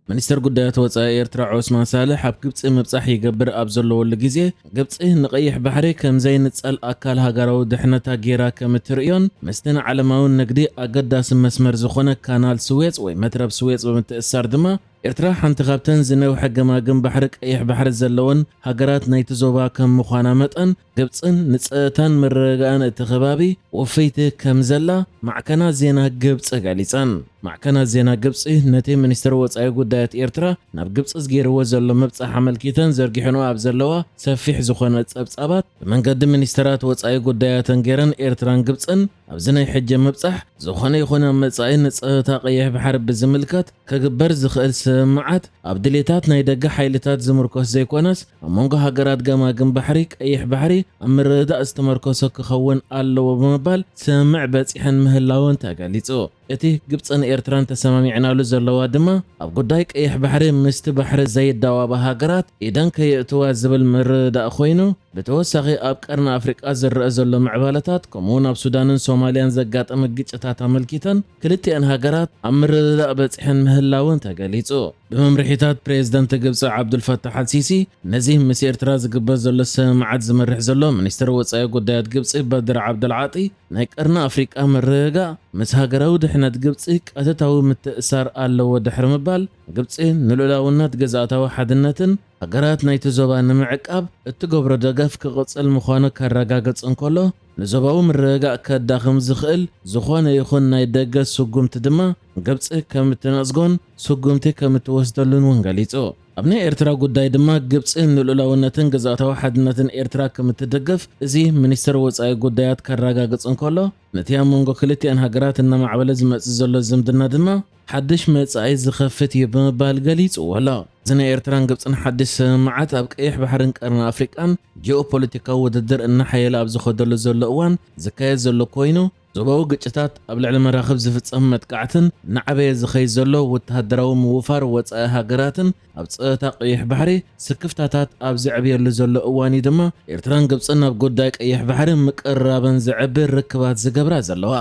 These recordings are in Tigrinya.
ሚኒስተር ጉዳያት ወጻኢ ኤርትራ ዑስማን ሳልሕ ኣብ ግብጺ ምብጻሕ ይገብር ኣብ ዘለወሉ ግዜ፣ ግብጺ ንቐይሕ ባሕሪ ከም ዘይንጸል ኣካል ሃገራዊ ድሕነታ ጌራ ከም እትርእዮን ምስቲ ንዓለማዊ ንግዲ ኣገዳሲ መስመር ዝኾነ ካናል ስዌጽ ወይ መትረብ ስዌጽ ብምትእስሳር ድማ ኤርትራ ሓንቲ ካብተን ዝነውሐ ገማግም ባሕሪ ቀይሕ ባሕሪ ዘለወን ሃገራት ናይቲ ዞባ ከም ምዃና መጠን፣ ግብጽን ንጸጥታን ምርግጋእን እቲ ከባቢ ውፍይቲ ከም ዘላ ማዕከናት ዜና ግብጺ ገሊጸን። ማዕከናት ዜና ግብጺ ነቲ ሚኒስትር ወጻኢ ጉዳያት ኤርትራ ናብ ግብጺ ዝገይርዎ ዘሎ ምብጻሕ ኣመልኪተን ዘርጊሐንኦ ኣብ ዘለዋ ሰፊሕ ዝኾነ ጸብጻባት፣ ብመንገዲ ሚኒስተራት ወጻኢ ጉዳያተን ገይረን ኤርትራን ግብጽን ኣብዚ ናይ ሕጂ ምብጻሕ ዝኾነ ይኹን ኣብ መጻኢ ንጸጥታ ቀይሕ ባሕሪ ብዝምልከት ክግበር ዝኽእል ስምምዓት ኣብ ድሌታት ናይ ደገ ሓይልታት ዝምርኮስ ዘይኮነስ፣ ኣብ መንጎ ሃገራት ገማግም ባሕሪ ቀይሕ ባሕሪ ኣብ ምርድዳእ ዝተመርኮሰ ክኸውን ኣለዎ ብምባል ስምምዕ በጺሐን ምህላወን ተገሊጹ። እቲ ግብጽን ኤርትራን ተሰማሚዕናሉ ዘለዋ ድማ ኣብ ጉዳይ ቀይሕ ባሕሪ ምስቲ ባሕሪ ዘይዳዋባ ሃገራት ኢደን ከየእትዋ ዝብል ምርድዳእ ኮይኑ፣ ብተወሳኺ ኣብ ቀርኒ ኣፍሪቃ ዝረአ ዘሎ ምዕባለታት፣ ከምኡውን ኣብ ሱዳንን ሶማልያን ዘጋጠመ ግጭታት ኣመልኪተን ክልቲኣን ሃገራት ኣብ ምርድዳእ በጺሐን ምህላወን ተገሊጹ። ብመምርሒታት ፕሬዝደንት ግብጺ ዓብዱልፈታሕ ኣልሲሲ፣ ነዚ ምስ ኤርትራ ዝግበር ዘሎ ስምምዓት ዝመርሕ ዘሎ ሚኒስትር ወጻኢ ጉዳያት ግብጺ በድር ዓብደልዓጢ፣ ናይ ቀርኒ ኣፍሪቃ ምርግጋእ ምስ ሃገራዊ ድሕነት ግብጺ ቀጥታዊ ምትእሳር ኣለዎ ድሕሪ ምባል፣ ግብጺ ንልኡላውነት ግዝኣታዊ ሓድነትን ሃገራት ናይቲ ዞባ ንምዕቃብ እትገብሮ ደገፍ ክቕጽል ምዃኑ ከረጋግጽ እንከሎ፣ ንዞባዊ ምርግጋእ ከዳኽም ዝኽእል ዝኾነ ይኹን ናይ ደገ ስጉምቲ ድማ ግብጺ ከም እትነጽጎን ስጉምቲ ከም እትወስደሉን እውን ገሊጹ። ኣብ ናይ ኤርትራ ጉዳይ ድማ ግብጺ ንልኡላውነትን ግዝኣታዊ ሓድነትን ኤርትራ ከም እትድግፍ እዚ ሚኒስትር ወጻኢ ጉዳያት ከረጋግጽ እንከሎ፣ ነቲ ኣብ መንጎ ክልቲኣን ሃገራት እናማዕበለ ዝመጽእ ዘሎ ዝምድና ድማ ሓድሽ መጻኢ ዝኸፍት እዩ ብምባል ገሊጽዎ ኣሎ። እዚ ናይ ኤርትራን ግብጽን ሓድሽ ስምምዓት ኣብ ቀይሕ ባሕርን ቀርኒ ኣፍሪቃን ጂኦፖለቲካዊ ውድድር እናሓየለ ኣብ ዝኸደሉ ዘሎ እዋን ዝካየድ ዘሎ ኮይኑ፣ ዞባዊ ግጭታት፣ ኣብ ልዕሊ መራኽብ ዝፍጸም መጥቃዕትን እናዓበየ ዝኸይድ ዘሎ ወተሃደራዊ ምውፋር ወጻኢ ሃገራትን ኣብ ጸጥታ ቀይሕ ባሕሪ ስክፍታታት ኣብ ዝዕብየሉ ዘሎ እዋን እዩ ድማ ኤርትራን ግብጽን ኣብ ጉዳይ ቀይሕ ባሕሪ ምቅርራበን ዝዕብር ርክባት ዝገብራ ዘለዋ።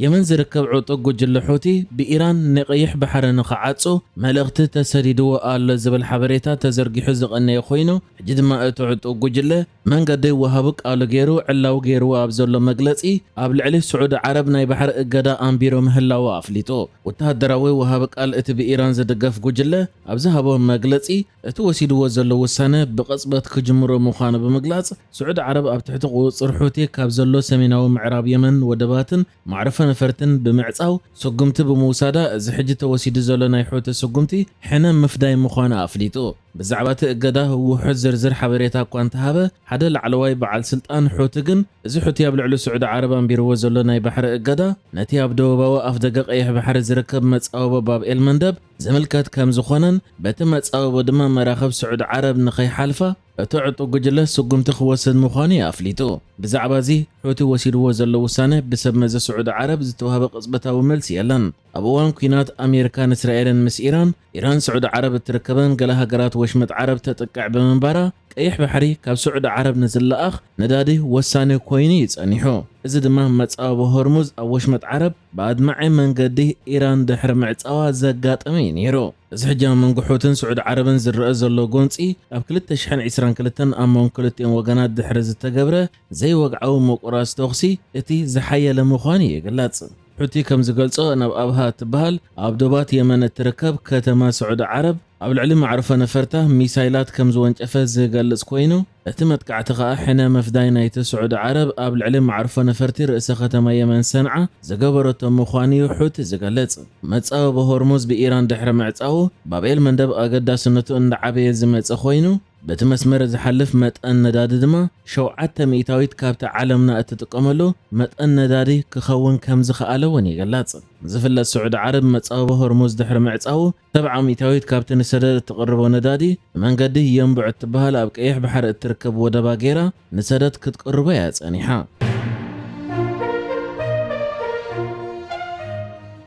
የመን ዝርከብ ዕጡቕ ጉጅለ ሑቲ ብኢራን ንቀይሕ ባሕሪ ንኽዓጹ መልእኽቲ ተሰዲድዎ ኣሎ ዝብል ሓበሬታ ተዘርጊሑ ዝቐነየ ኮይኑ፣ ሕጂ ድማ እቲ ዕጡቕ ጉጅለ መንገዲ ወሃቢ ቃሉ ገይሩ ዕላዊ ገይርዎ ኣብ ዘሎ መግለጺ፣ ኣብ ልዕሊ ስዑዲ ዓረብ ናይ ባሕሪ እገዳ ኣንቢሩ ምህላዉ ኣፍሊጡ። ወተሃደራዊ ወሃቢ ቃል እቲ ብኢራን ዝድገፍ ጉጅለ ኣብ ዝሃቦ መግለጺ፣ እቲ ወሲድዎ ዘሎ ውሳነ ብቕጽበት ክጅምሮ ምዃኑ ብምግላጽ፣ ስዑዲ ዓረብ ኣብ ትሕቲ ቁጽጽር ሑቲ ካብ ዘሎ ሰሜናዊ ምዕራብ የመን ወደባትን መዕርፎ ነፈርትን ብምዕጻው ስጉምቲ ብምውሳዳ፣ እዚ ሕጂ ተወሲዱ ዘሎ ናይ ሑቲ ስጉምቲ ሕነ ምፍዳይ ምዃኑ ኣፍሊጡ። ብዛዕባ እቲ እገዳ ውሑድ ዝርዝር ሓበሬታ እኳ እንተሃበ፣ ሓደ ላዕለዋይ በዓል ስልጣን ሑቲ ግን፣ እዚ ሑቲ ኣብ ልዕሊ ስዑዲ ዓረብ ኣንቢርዎ ዘሎ ናይ ባሕሪ እገዳ፣ ነቲ ኣብ ደቡባዊ ኣፍደገ ቀይሕ ባሕሪ ዝርከብ መጻወቦ ባብ ኤል መንደብ ዝምልከት ከም ዝኾነን፣ በቲ መጻወቦ ድማ መራኽብ ስዑዲ ዓረብ ንኸይሓልፋ፣ እቲ ዕጡቕ ጉጅለ ስጉምቲ ክወስድ ምዃኑ እዩ ኣፍሊጡ። ብዛዕባ እዚ፣ ሑቲ ወሲድዎ ዘሎ ውሳነ ብሰብ መዚ ስዑዲ ዓረብ ዝተዋህበ ቅጽበታዊ መልሲ የለን። ኣብ እዋን ኲናት ኣሜሪካን እስራኤልን ምስ ኢራን፣ ኢራን ስዑዲ ዓረብ እትርከበን ገለ ሃገራት ወሽመጥ ዓረብ ተጥቅዕ ብምንባራ፣ ቀይሕ ባሕሪ ካብ ስዑዲ ዓረብ ንዝለኣኽ ነዳዲ ወሳኒ ኮይኑ እዩ ጸኒሑ። እዚ ድማ መጻወቦ ሆርሙዝ ኣብ ወሽመጥ ዓረብ ብኣድማዒ መንገዲ ኢራን ድሕሪ ምዕጻዋ ዘጋጠመ እዩ ነይሩ። እዚ ሕጂ ኣብ መንጎ ሑትን ስዑዲ ዓረብን ዝረአ ዘሎ ጎንጺ፣ ኣብ ክልተ ሽሕን ዕስራን ክልተን ኣብ መንጎ ክልቲኦም ወገናት ድሕሪ ዝተገብረ ዘይወግዓዊ ምቁራጽ ተኹሲ እቲ ዝሓየለ ምዃኑ ይግለጽ። ሑቲ ከም ዝገልጾ፣ ናብ ኣብሃ እትበሃል ኣብ ዶባት የመን እትርከብ ከተማ ስዑዲ ዓረብ ኣብ ልዕሊ መዕርፎ ነፈርታ ሚሳይላት ከም ዝወንጨፈ ዝገልጽ ኮይኑ፣ እቲ መጥቃዕቲ ከኣ ሕነ ምፍዳይ ናይቲ ስዑዲ ዓረብ ኣብ ልዕሊ መዕርፎ ነፈርቲ ርእሰ ከተማ የመን ሰንዓ ዝገበረቶ ምዃኑ እዩ ሑቲ ዝገልጽ። መጻወቦ ሆርሙዝ ብኢራን ድሕሪ ምዕጻዉ፣ ባብ ኤል መንደብ ኣገዳስነቱ እንዳዓበየ ዝመጸ ኮይኑ፣ በቲ መስመር ዝሓልፍ መጠን ነዳዲ ድማ ሸውዓተ ሚእታዊት ካብቲ ዓለምና እትጥቀመሉ መጠን ነዳዲ ክኸውን ከም ዝኸኣለ እውን ይግለጽ። ዝፍለጥ፣ ስዑዲ ዓረብ መጻወቦ ሆርሙዝ ድሕሪ ምዕጻዉ፣ ሰብዓ ሚእታዊት ካብቲ ንሰደድ እትቕርቦ ነዳዲ ብመንገዲ የንቡዕ እትበሃል ኣብ ቀይሕ ባሕሪ እትርከብ ወደባ ገይራ ንሰደድ ክትቅርቦ እያ ጸኒሓ።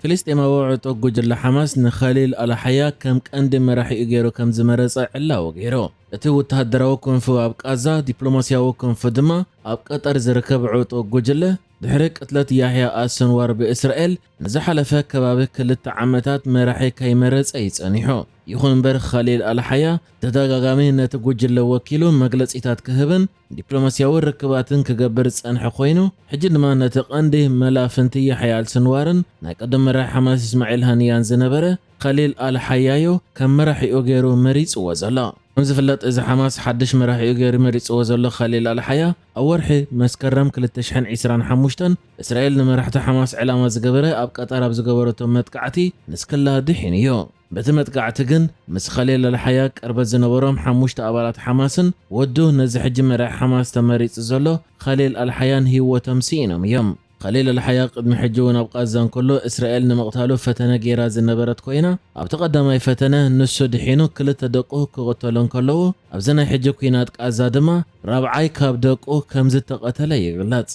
ፍልስጤማዊ ዕጡቕ ጉጅለ ሓማስ ንኸሊል ኣልሓያ ከም ቀንዲ መራሒኡ ገይሩ ከም ዝመረጸ ዕላዊ ገይሩ። እቲ ወተሃደራዊ ክንፊ ኣብ ቃዛ፣ ዲፕሎማስያዊ ክንፊ ድማ ኣብ ቀጠር ዝርከብ ዕጡቕ ጉጅለ፣ ድሕሪ ቅትለት ያሕያ ኣሰንዋር ብእስራኤል ንዝሓለፈ ከባቢ ክልተ ዓመታት መራሒ ከይመረጸ እዩ ጸኒሑ። ይኹን እምበር፣ ኻሊል ኣልሓያ ተደጋጋሚ ነቲ ጉጅለ ወኪሉ መግለጺታት ክህብን ዲፕሎማስያዊ ርክባትን ክገብር ዝጸንሐ ኮይኑ፣ ሕጂ ድማ ነቲ ቀንዲ መላፍንቲ ያሕያ ኣልስንዋርን ናይ ቀደም መራሒ ሓማስ እስማዒል ሃንያን ዝነበረ ኻሊል ኣልሓያዮ ከም መራሒኡ ገይሩ መሪጽዎ ዘሎ። ከም ዝፍለጥ፣ እዚ ሓማስ ሓድሽ መራሒኡ ገይሩ መሪጽዎ ዘሎ ኻሊል ኣልሓያ፣ ኣብ ወርሒ መስከረም ክልተ ሽሕን ዕስራን ሓሙሽተን እስራኤል ንመራሕቲ ሓማስ ዕላማ ዝገበረ ኣብ ቀጠር ኣብ ዝገበረቶ መጥቃዕቲ ንስክላ ድሒኑ እዩ። በቲ መጥቃዕቲ ግን ምስ ኻሊል ኣልሓያ ቅርበት ዝነበሮም ሓሙሽተ ኣባላት ሓማስን ወዱ ነዚ ሕጂ መራሒ ሓማስ ተመሪጹ ዘሎ ኻሊል ኣልሓያን ህይወቶም ስኢኖም እዮም። ኻሊል ኣልሓያ ቅድሚ ሕጂ እውን ኣብ ቃዛ እንከሎ እስራኤል ንምቕታሉ ፈተነ ገይራ ዝነበረት ኮይና፣ ኣብቲ ቀዳማይ ፈተነ ንሱ ድሒኑ ክልተ ደቁ ክቕተሉ እንከለዉ፣ ኣብዚ ናይ ሕጂ ኲናት ቃዛ ድማ ራብዓይ ካብ ደቁ ከም ዝተቐተለ ይግለጽ።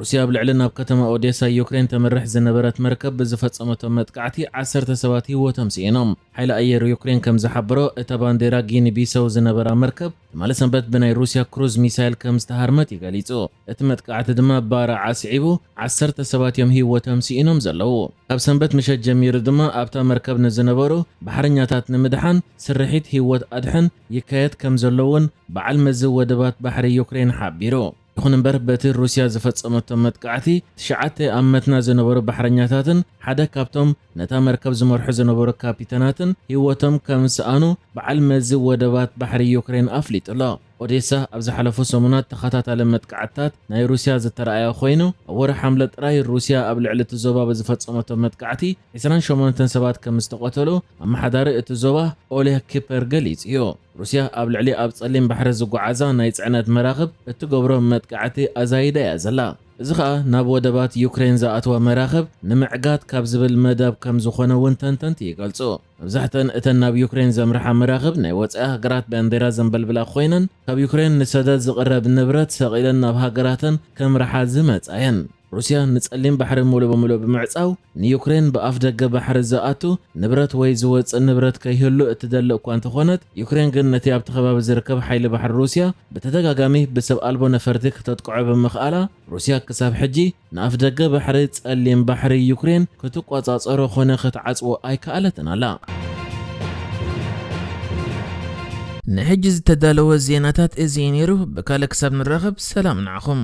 ሩስያ ኣብ ልዕሊ ናብ ከተማ ኦዴሳ ዩክሬን ተምርሕ ዝነበረት መርከብ ብዝፈጸመቶ መጥቃዕቲ ዓሰርተ ሰባት ህይወቶም ስኢኖም። ሓይሊ ኣየር ዩክሬን ከም ዝሓበሮ፣ እታ ባንዴራ ጊኒ ቢሰው ዝነበራ መርከብ ትማሊ ሰንበት ብናይ ሩስያ ክሩዝ ሚሳይል ከም ዝተሃርመት እዩ ገሊጹ። እቲ መጥቃዕቲ ድማ ባርዕ ኣስዒቡ ዓሰርተ ሰባት እዮም ህይወቶም ስኢኖም ዘለዉ። ካብ ሰንበት ምሸት ጀሚሩ ድማ ኣብታ መርከብ ንዝነበሩ ባሕረኛታት ንምድሓን ስርሒት ህይወት ኣድሕን ይካየድ ከም ዘሎ እውን በዓል መዚ ወደባት ባሕሪ ዩክሬን ሓቢሩ። ይኹን እምበር፣ በቲ ሩስያ ዝፈጸመቶ መጥቃዕቲ ትሽዓተ ኣብ መትና ዝነበሩ ባሕረኛታትን ሓደ ካብቶም ነታ መርከብ ዝመርሑ ዝነበሩ ካፒተናትን ህይወቶም ከም ዝሰኣኑ በዓል መዚ ወደባት ባሕሪ ዩክሬን ኣፍሊጡ ኣሎ። ኦዴሳ ኣብ ዝሓለፉ ሰሙናት ተኸታታሊ መጥቃዕትታት ናይ ሩስያ ዝተረኣየ ኮይኑ፣ ኣብ ወርሒ ሓምለ ጥራይ ሩስያ ኣብ ልዕሊ እቲ ዞባ ብዝፈጸመቶ መጥቃዕቲ ዕስራን ሸሞንተን ሰባት ከም ዝተቐተሉ ኣመሓዳሪ እቲ ዞባ ኦሌህ ኪፐር ገሊጹ እዩ። ሩስያ ኣብ ልዕሊ ኣብ ጸሊም ባሕሪ ዝጓዓዛ ናይ ጽዕነት መራኽብ እትገብሮ መጥቃዕቲ ኣዛይዳ እያ ዘላ። እዚ ኸኣ ናብ ወደባት ዩክሬን ዝኣትዋ መራኽብ ንምዕጋት ካብ ዝብል መደብ ከም ዝኾነ እውን ተንተንቲ ይገልጹ። መብዛሕተን እተን ናብ ዩክሬን ዘምርሓ መራኽብ ናይ ወጻኢ ሃገራት ባንዴራ ዘንበልብላ ኮይነን፣ ካብ ዩክሬን ንሰደድ ዝቕረብ ንብረት ሰቒለን ናብ ሃገራተን ከምርሓ ዝመጻ እየን። ሩስያ ንጸሊም ባሕሪ ሙሉ በሙሉ ብምዕጻው፣ ንዩክሬን ብኣፍ ደገ ባሕሪ ዝኣቱ ንብረት ወይ ዝወጽእ ንብረት ከይህሉ እትደሊ እኳ እንተኾነት፣ ዩክሬን ግን ነቲ ኣብቲ ከባቢ ዝርከብ ሓይሊ ባሕሪ ሩስያ ብተደጋጋሚ ብሰብ ኣልቦ ነፈርቲ ክተጥቅዖ ብምኽኣላ፣ ሩስያ ክሳብ ሕጂ ንኣፍ ደገ ባሕሪ ጸሊም ባሕሪ ዩክሬን ክትቆጻጸሮ ኾነ ክትዓጽዎ ኣይከኣለትን ኣላ። ንሕጂ ዝተዳለወ ዜናታት እዚ እዩ ነይሩ። ብካልእ ክሳብ ንራኸብ፣ ሰላም ንዓኹም።